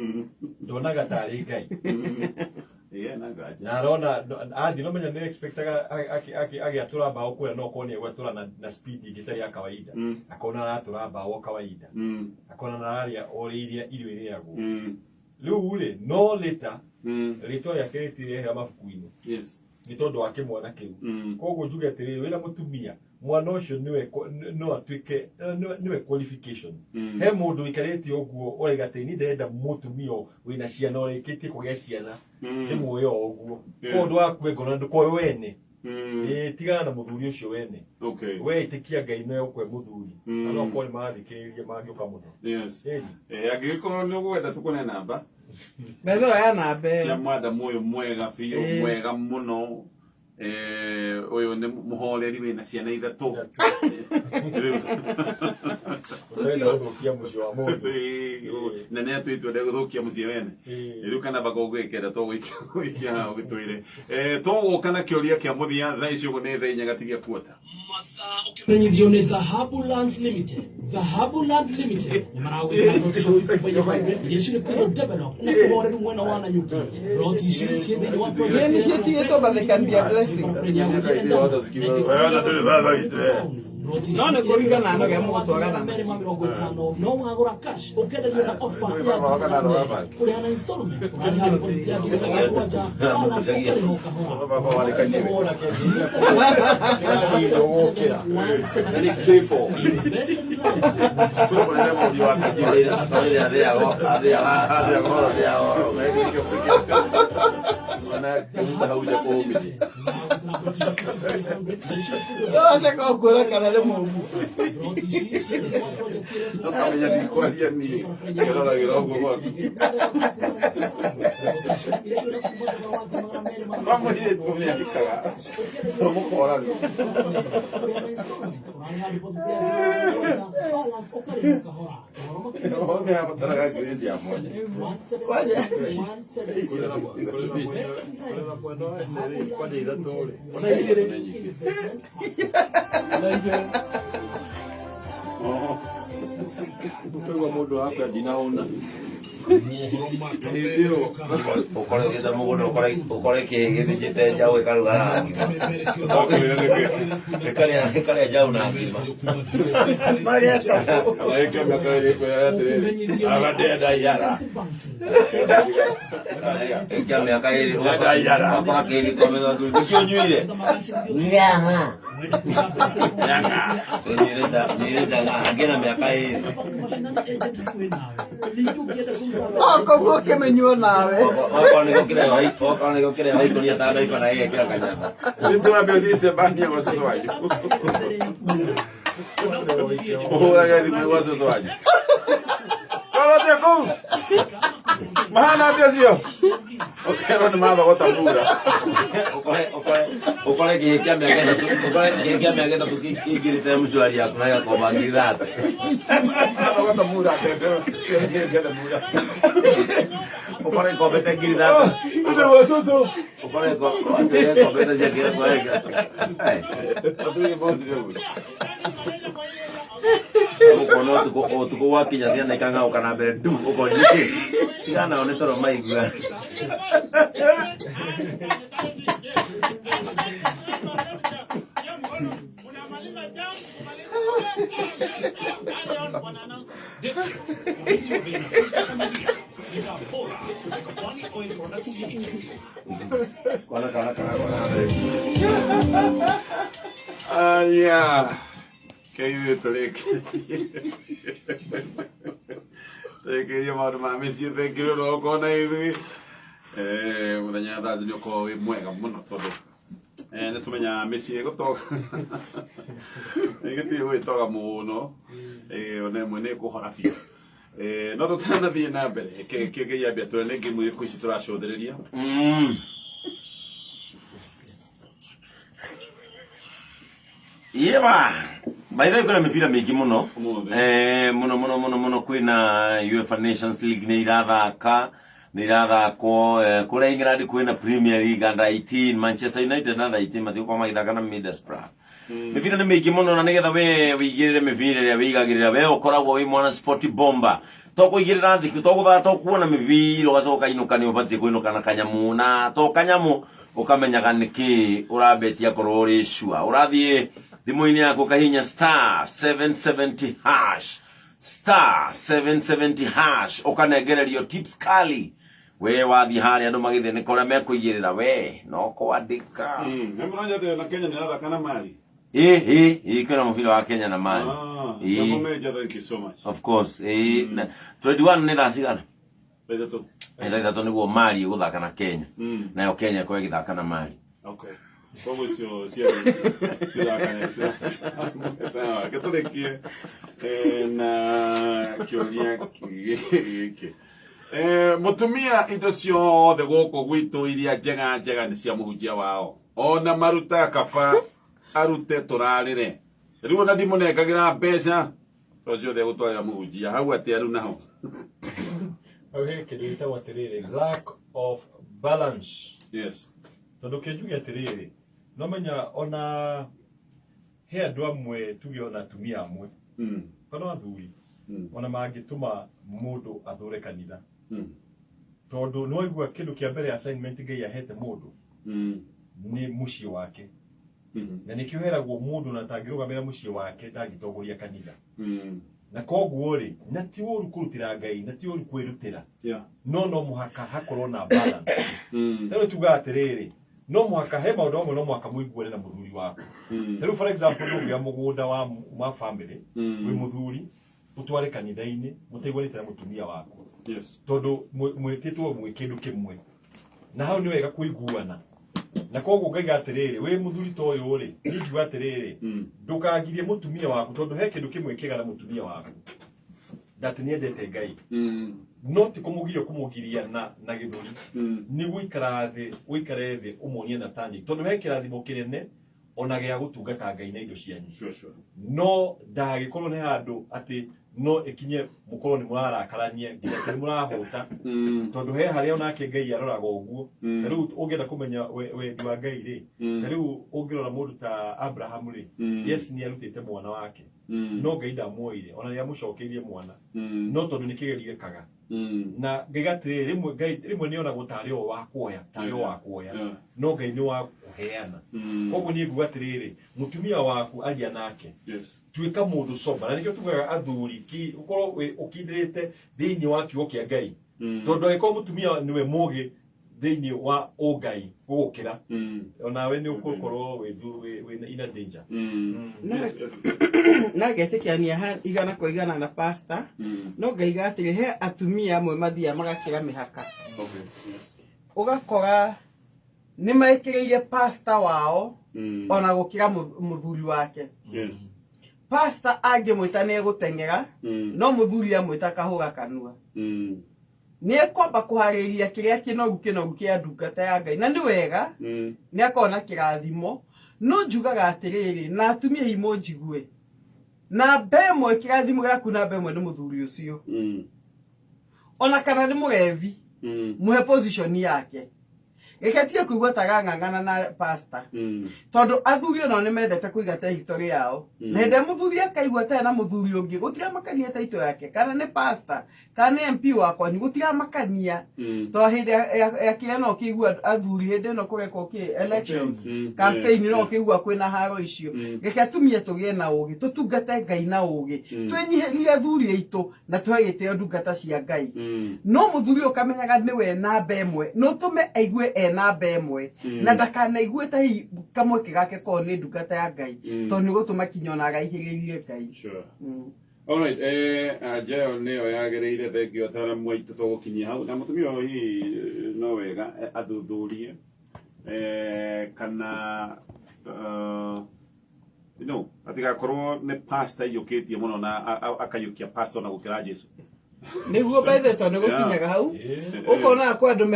[SPEAKER 5] ndonaga tarĩ Ngai.
[SPEAKER 2] Yeah, na nganja.
[SPEAKER 5] Na arona athiĩ, no menya nĩ expectaga agĩatũra mbaũ kũrĩa no korwo nĩ egwatũra na speed ĩngĩ ĩtarĩ ya kawaida. Akona aratũra mbaũ o kawaida, akona na ararĩa o ũrĩa iria irio irĩagwo. Rĩu rĩ, no later rĩtwa rĩake rĩtirehera mabuku-inĩ nĩ tondũ wa kĩmwana kĩu. Koguo njuge atĩrĩrĩ, wĩna mũtumia, mwana ũcio nĩwe no atuĩke nĩwe qualification. He mũndũ ũikarĩte ũguo ũraiga atĩ niĩ ndĩrenda mũtumia wĩna ciana, ũrĩkĩtie kũgĩa ciana, ndĩmuoye o ũguo. Koguo ndũgakue ngoro na ndũkoe wene. Ĩĩ, tigana na mũthuri ũcio wene. We ĩtĩkia Ngai na ũkwe mũthuri. Na no korwo nĩ marathikĩrĩria mangĩũka mũno. Ĩni.
[SPEAKER 2] Angĩgĩkorwo nĩ ũgwenda tũkũne namba
[SPEAKER 4] Betha ya namba
[SPEAKER 2] cia
[SPEAKER 4] ĩyo.
[SPEAKER 2] madamu ũyũ mwega biũ, mwega mũno. Ũyũ nĩ mũhoreri wĩna ciana ithatũ. Rĩu
[SPEAKER 5] Ũtarenda gũthũkia mũciĩ wa mũndũ.
[SPEAKER 2] Ĩĩ, na nĩ atuĩtwo ndegũthũkia mũciĩ wene. Rĩu kana baka ũgwĩkenda to gũikia haha ũgĩtwĩre. Tũgũka na kĩũria kĩa mũthia thaa ici ũguo nĩ thaa inya gatigia kuota.
[SPEAKER 3] Mathaa ũkĩmenyithio nĩ Dhahabu Lands Limited. Dhahabu Land Limited nĩ maragwĩkĩra ploti cia 50 by 100 iria cirĩ kũndũ develop na kũhoreru mwena wa Nanyuki. Ploti ici ciĩ thĩinĩ wa project
[SPEAKER 4] Ĩĩ, nĩ ciĩtigĩtwo but they can be a blessing. No nĩ kũringana na ũrĩa mũgũtwarana nacio.
[SPEAKER 3] Nacio. No wagũra cash ũkenderio na offer ya ngiri kũrĩha na installment ũrarĩha deposit ya ngiri 7,000, balance ũkarĩha o kahora. Invest in land.
[SPEAKER 4] Ũracoka ũkuona kana nĩ mũmbu.
[SPEAKER 2] Ũkamenya ndikwaria niĩ ngĩroragĩra ũguo gwaku. No mũirĩtu nĩahikaga mũkorani. Nĩ abataraga grace ya mwanya.
[SPEAKER 5] Kwanja ithatũ rĩ, ona igĩrĩ. Ona igĩrĩ. Ũkaigua mũndũ wakwa ndinahũna.
[SPEAKER 7] Mohoro ma kameme
[SPEAKER 1] Ũkore ũthiĩte mũgũnda ũkore kĩĩ gĩthĩnjĩte njaũ ĩkaruga na ngima. Ĩkarĩa njaũ na ngima. Ĩkia mĩaka ĩrĩ ũgakora kĩĩ gĩkomete nĩkĩ ũnyuire? Nyanga. Ũnyuire chang'aa angĩ na mĩaka ĩrĩ.
[SPEAKER 4] Okoguo ũkĩmenywo nawe.
[SPEAKER 1] Okorwo nĩkĩo kĩreho okorwo nĩkĩo kĩreho ikũnia tano ikona gĩgekĩra kanyama.
[SPEAKER 2] Nĩtũrambe ũthiĩ cemania gwa cũcũ wanyu. Ũhũrage thimũ gwa cũcũ wanyu. Korwo atĩa kũu? Mahana atĩa cio? Ũkerwo nĩ mathogota mura.
[SPEAKER 1] Ũkore ũkore ũkore kĩhĩ kĩa mĩaka ĩtatũ ũkore kĩhĩ kĩa mĩaka ĩtatũ kĩingĩrĩte mshwari yaku na gĩgakomba ngiri thate.
[SPEAKER 2] Mathogota mura mbembe. Kĩende mura.
[SPEAKER 1] Ũkore ikombete ngiri thate.
[SPEAKER 2] Ũndũ wa cũcũ.
[SPEAKER 1] Ũkore ikombete cia kĩrĩa Ũkona ũtukũ ũtukũ gwakinya ciana ikang'aũka na mbere ndu ũkoria nĩkĩ ciana nĩ toro maigua. Kwana kana kana kwana mbere.
[SPEAKER 2] Aya. Keithuĩ tũrĩkĩrie. Tũrĩkĩrie maũndũ ma mĩciĩ thengiũ no gũkorwo na ithuĩ. Mũthenya wa Thursday nĩ ũkoragwo wĩ mwega mũno tondũ nĩ tũmenyaga mĩciĩ gũtoga gĩtirĩ gũgĩtoga mũno ona ĩmwe nĩ ĩkũhora biũ. No tũtanathiĩ na mbere kĩngĩ ambia tũrĩa nĩ ngĩmu irĩkũ ici tũracũthĩrĩria.
[SPEAKER 1] Yeba. By the way kwĩna mĩbira mĩingĩ mũno.
[SPEAKER 2] Ũmũthĩ.
[SPEAKER 1] Mũno mũno mũno mũno kwĩna UEFA Nations League nĩ irathaka nĩ irathakwo kũrĩa England kwĩna Premier League under 18 Manchester United under 18 matigũkorwo magĩthaka na Middlesbrough. Mĩbira nĩ mĩingĩ mũno na nĩgetha we wĩigĩrĩre mĩbira ĩrĩa wĩigagĩrĩra we ũkoragwo wĩ mwana sport bomber to kũigĩrĩra thikũ to gũthaa to kuona mĩbira ũgacoka ũkainũka nĩ ũbatiĩ kũinũka na kanyamũ na to kanyamũ ũkamenyaga nĩkĩ ũrambetia korwo ũrĩ sure ũrathiĩ thimũ-inĩ yaku ũkahihinya star 770 hash star 770 hash ũkanengererio tips kali we wathiĩ harĩa andũ magĩthĩnĩka ũrĩa mekũigĩrĩra we no kwandĩka.
[SPEAKER 2] Nĩ mũranja atĩ na Kenya nĩ ĩrathaka na Mali.
[SPEAKER 1] Ĩ ĩ ĩ kwĩna mũbira wa Kenya na Mali. Ĩ.
[SPEAKER 2] Jambo Major, thank you so much.
[SPEAKER 1] Of course ĩ na 21 nĩ thaa cigana?
[SPEAKER 2] 3.
[SPEAKER 1] Thaa 3 nĩguo Mali ĩgũthaka na Kenya. Nayo Kenya ĩkorwo ĩgĩthaka na Mali.
[SPEAKER 2] Okay. Koguo icio ciothe cirathaka sawa. Reke tũrĩkie na kĩũria gĩkĩ. Mũtumia indo ciothe gũkũ gwitũ iria njega njega nĩ cia mũhunjia wao. Ona maruta kaba arute tũrarĩre. Rĩu ona ndimũnengagĩra mbeca to ciothe gũtwarĩra mũhunjia hau atĩa rĩu naho.
[SPEAKER 5] Hau he kĩndũ gĩtagwo atĩrĩrĩ lack of balance.
[SPEAKER 2] Yes.
[SPEAKER 5] Tondũ kĩnjuge atĩrĩrĩ no menya ona he andũ amwe tuge ona atumia amwe kana athuri ona mangĩtũma mũndũ athũre kanitha. Tondũ nĩ waigua kĩndũ kĩa mbere assignment Ngai ahete mũndũ nĩ mũciĩ wake. Na nĩkĩo heragwo mũndũ na tangĩrũgamĩra mũciĩ wake ndangĩtongoria kanitha. Na koguo rĩ, na ti ũru kũrutĩra Ngai, na ti ũru kwĩrutĩra. No no mũhaka hakorwo na balance. Rĩu tugaga atĩrĩrĩ, no mũhaka he maũndũ mamwe no mũhaka mũiguane na mũthuri waku. Rĩu for example ndũngĩoya mũgũnda wa family wĩ mũthuri ũtware kanitha-inĩ mũtaiguanĩte na mũtumia waku. Tondũ mwĩtĩtwo mwĩ kĩndũ kĩmwe. Na hau nĩ wega kũiguana. Na koguo ngaiga atĩrĩrĩ, wĩ mũthuri ta ũyũ rĩ, niĩ ngiuga atĩrĩrĩ, ndũkangirie mũtumia waku tondũ he kĩndũ kĩmwe kĩega na mũtumia waku. That nĩ endete Ngai. No ti kũmũgiria kũmũgiria na gĩthũri. Nĩ gũikara thĩ, ũikare thĩ ũmuonie na tani. Tondũ he kĩrathimo kĩnene ona gĩa gũtungata Ngai na indo cianyu.
[SPEAKER 2] Sure, sure.
[SPEAKER 5] No ndagĩkorwo nĩ handũ atĩ No ĩkinye mũkorwo nĩ mũrarakarania nginya kĩrĩ mũrahũta, tondũ he harĩa onake Ngai aroraga ũguo. Ta rĩu ũngĩenda kũmenya wendi wa Ngai rĩ, ta rĩu ũngĩrora mũndũ ta Abraham rĩ, yes, nĩ arutĩte mwana wake, no Ngai ndamuoire ona nĩ amũcokeirie mwana, no tondũ nĩ kĩgerio ekaga na ngaiga atĩrĩrĩ, rĩmwe Ngai rĩmwe nĩ onagwo tarĩ o wa kuoya, tarĩ o wa kuoya, no Ngai nĩ wa kũheana. Koguo niĩ nguga atĩrĩrĩ, mũtumia waku aria nake, tuĩka mũndũ sober, na nĩkĩo tugaga athuri ki ũkorwo ũkindĩrĩte thĩinĩ wa kiugo kĩa Ngai, tondũ angĩkorwo mũtumia nĩwe mũgĩ thĩinĩ wa ũngai gũgũkĩra, onawe nĩ ũgũkorwo wĩ in a danger.
[SPEAKER 4] Na ngetĩkania 100% na pastor, no ngaiga atĩrĩ, he atumia amwe mathiaga magakĩra mĩhaka. Ũgakora nĩ mekĩrĩire pastor wao ona gũkĩra mũthuri wake. Pastor angĩmwĩta nĩ egũteng'era, no mũthuri amwĩta akahũra kanua. Nĩ ekwamba kũharĩria kĩrĩa kĩnoru kĩnoru kĩa ndungata ya Ngai, na nĩ wega, nĩ akoragwo na kĩrathimo. No njugaga atĩrĩrĩ, na atumia hihi mũnjigue, namba ĩmwe kĩrathimo gĩaku namba ĩmwe nĩ mũthuri ũcio, ona kana nĩ mũrevi, mũhe position yake. Reke tige kũigua ta arang'ang'ana na pastor, tondũ athuri onao nĩ mendete kũiga territory yao. Na hĩndĩ ĩrĩa mũthuri akaigua atarĩ na mũthuri ũngĩ, gũtiramakania title yake, kana nĩ pastor kana nĩ MP wa kwanyu, gũtiramakania, tondũ hĩndĩ ya kĩrĩa no ũkĩigua athuri hĩndĩ ĩno kũrekwo kĩ elections, campaign, no ũkĩigua kwĩna haro icio. Reke atumia tũgĩe na ũgĩ, tũtungate Ngai na ũgĩ, twĩnyihĩrie athuri aitũ na tũhe gĩtĩo ndungata cia Ngai. No mũthuri ũyũ ũkamenyaga nĩwe namba ĩmwe, na ũtũme aigue e namba ĩmwe, na ndakanaigue ta hihi kamweke gake korwo nĩ ndungata ya Ngai, tondũ nĩ gũtũma kinya ona araihĩrĩrie Ngai.
[SPEAKER 2] Alright, anja ĩyo nĩyo yagĩrĩire. Thengio ataramu aitũ, tũgũkinyia hau na mũtumia ũyũ hihi no wega athuthurie kana no atigakorwo nĩ pastor aiyũkĩtie mũno na akaiyũkia pastor na gũkĩra Jesu.
[SPEAKER 4] Nĩguo by the tondũ nĩ gũkinyaga hau ũkonaga kwĩ andũ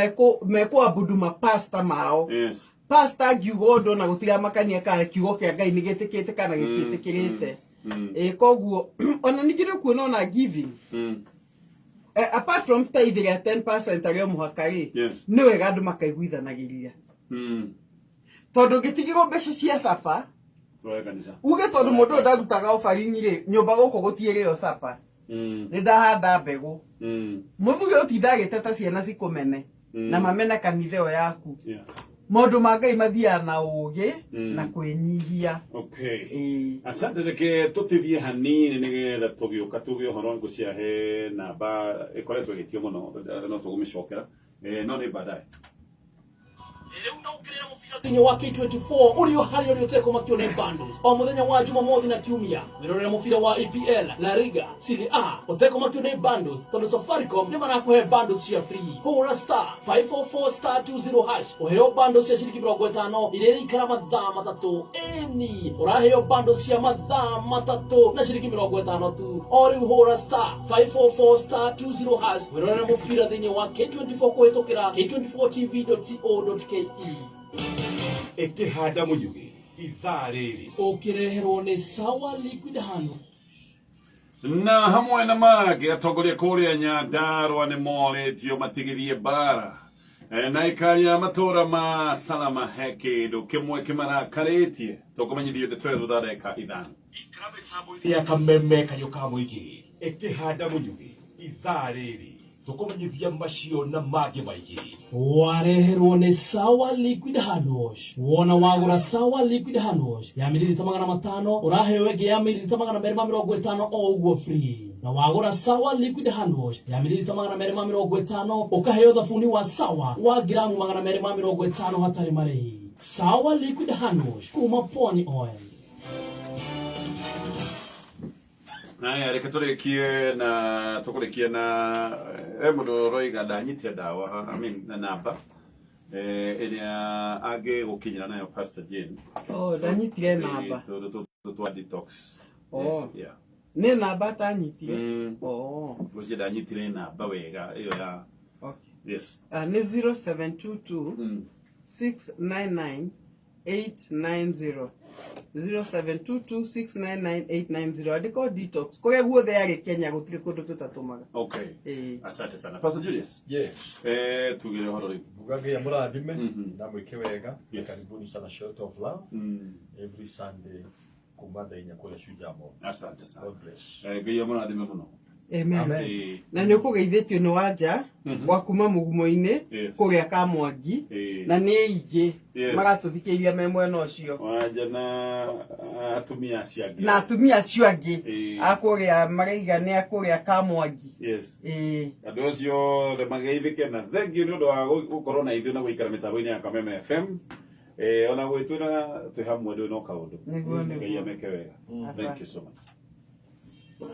[SPEAKER 4] mekũabudu mapasta mao. Pastor angiuga ũndũ ona gũtiramakania kana kiugo kĩa Ngai nĩ gĩtĩkĩte kana gĩtiĩtĩkĩrĩte. Ĩ koguo ona ningĩ nĩ ũkuona ona giving, apart from tithe rĩa 10% arĩa o mũhaka rĩ, nĩ wega andũ makaiguithanagĩria, tondũ ngĩtigĩrwo mbeca cia sapa,
[SPEAKER 2] Twae kanitha.
[SPEAKER 4] Uge tondũ mũndũ ũyũ ndarutaga offering rĩ, nyũmba gũkũ gũtiĩrĩo sapa, nĩ ndahanda mbegũ. Mũthuri ũyũ tinda agĩteta ciana cikũmene na mamene kanitha ĩyo yaku. Maũndũ ma Ngai mathiaga na ũgĩ na kwĩnyihia. Ĩĩ.
[SPEAKER 2] Asante, reke tũtithie hanini nĩgetha tũgĩũka tuge ũhoro ngũciahe namba ĩkoretwo ĩgĩtio mũno, no tũgũmĩcokera, no nĩ baadaye.
[SPEAKER 3] Rĩu no ũkĩrĩre mũbira thĩinĩ wa K24 ũrĩ o harĩa ũrĩ ũtekũmakio nĩ bundles. O mũthenya wa Jumamothi na Kiumia wĩrorere mũbira wa EPL, La Liga, Serie A ũtekũmakio nĩ bundles, tondũ Safaricom nĩ marakũhe bundles cia free. Hũra *544*20# ũheo bundles cia ciringi 50 iria iraikara mathaa 3. Ĩni, ũraheo bundles cia mathaa 3 na ciringi 50 tu. O rĩu hũra *544*20# wĩrorere mũbira thĩinĩ wa K24 kũhĩtũkĩra k24tv.co.ke.
[SPEAKER 7] Ĩkĩhanda mũnyugĩ ithaa rĩrĩ.
[SPEAKER 3] Ũkĩreherwo nĩ Sawa Liquid Hand.
[SPEAKER 2] Na hamwe na mangĩ, atongoria kũrĩa Nyandarũa nĩ morĩtio matigithie mbara. Na ikari ya matũra ma Salama he kĩndũ kĩmwe kĩmarakarĩtie, tũkũmenyithio ndeto ĩyo thutha wa ndagĩka 5.
[SPEAKER 7] Ikara mĩtambo-inĩ ya Kameme kayũ ka mũingĩ ĩkĩhanda mũnyugĩ ithaa rĩrĩ, tũkũmenyithia macio na mangĩ maingĩ.
[SPEAKER 3] Wareherwo nĩ Sawa Liquid Hand Wash. Wona wagũra Sawa Liquid Hand Wash ya mililita 500, ũraheo ĩngĩ ya mililita 250 o ũguo free. Na wagũra Sawa Liquid Hand Wash ya mililita 250, ũkaheo thabuni wa Sawa wa ngiramu 250 hatarĩ marĩhi. Sawa Liquid Hand Wash kuma Pwani Oil.
[SPEAKER 2] Haya, reke tũrĩkie na tũkũrĩkia na mũndũ ũroiga ndanyitire ndawa, I mean, na namba ĩrĩa angĩgũkinyĩra nayo Pastor Jane.
[SPEAKER 4] Oh, ndanyitire namba.
[SPEAKER 2] Tũndũ tũtũ twa detox.
[SPEAKER 4] Oh.
[SPEAKER 2] Yes, yeah.
[SPEAKER 4] Nĩ namba atanyitire? Oh.
[SPEAKER 2] Ngwĩciria ndanyitire namba wega ĩyo ya
[SPEAKER 4] Okay.
[SPEAKER 2] Yes.
[SPEAKER 4] Ah, nĩ 0722 699. 890 0722699890. Andĩka detox kũrĩa guothe arĩ Kenya, gũtirĩ kũndũ tũtatũmaga.
[SPEAKER 2] Okay.
[SPEAKER 4] Ĩĩ.
[SPEAKER 2] Asante sana, Pastor Julius.
[SPEAKER 5] Yes.
[SPEAKER 2] Tugire horo rĩu.
[SPEAKER 5] Nguga Ngai amũrathime na mwĩke wega. Karibuni sana Shelter of Love every Sunday kuma thaa 4 kũrĩa Shujaa Mall.
[SPEAKER 2] Asante sana.
[SPEAKER 5] God bless.
[SPEAKER 2] Ngai amũrathime mũno.
[SPEAKER 4] Amen.
[SPEAKER 5] Amen.
[SPEAKER 4] Na nĩ ũkũgeithĩtio nĩ wanja wa kuma mũgumo-inĩ kũrĩa Kamwangi na nĩ aingĩ maratũthikĩrĩria me mwena ũcio.
[SPEAKER 2] Wanja na atumia acio angĩ.
[SPEAKER 4] Na atumia acio angĩ a kũrĩa maraiga nĩ a kũrĩa Kamwangi. Ĩĩ.
[SPEAKER 2] Andũ acio othe mageithĩke na thengiũ nĩ ũndũ wa gũkorwo na ithuĩ na gũikara mĩtambo-inĩ ya Kameme FM. Ona gwĩtwĩra twĩ hamwe ndũrĩ no kaũndũ.
[SPEAKER 4] Nĩguo, nĩguo.
[SPEAKER 2] Ngai ameke wega. Thank you so much.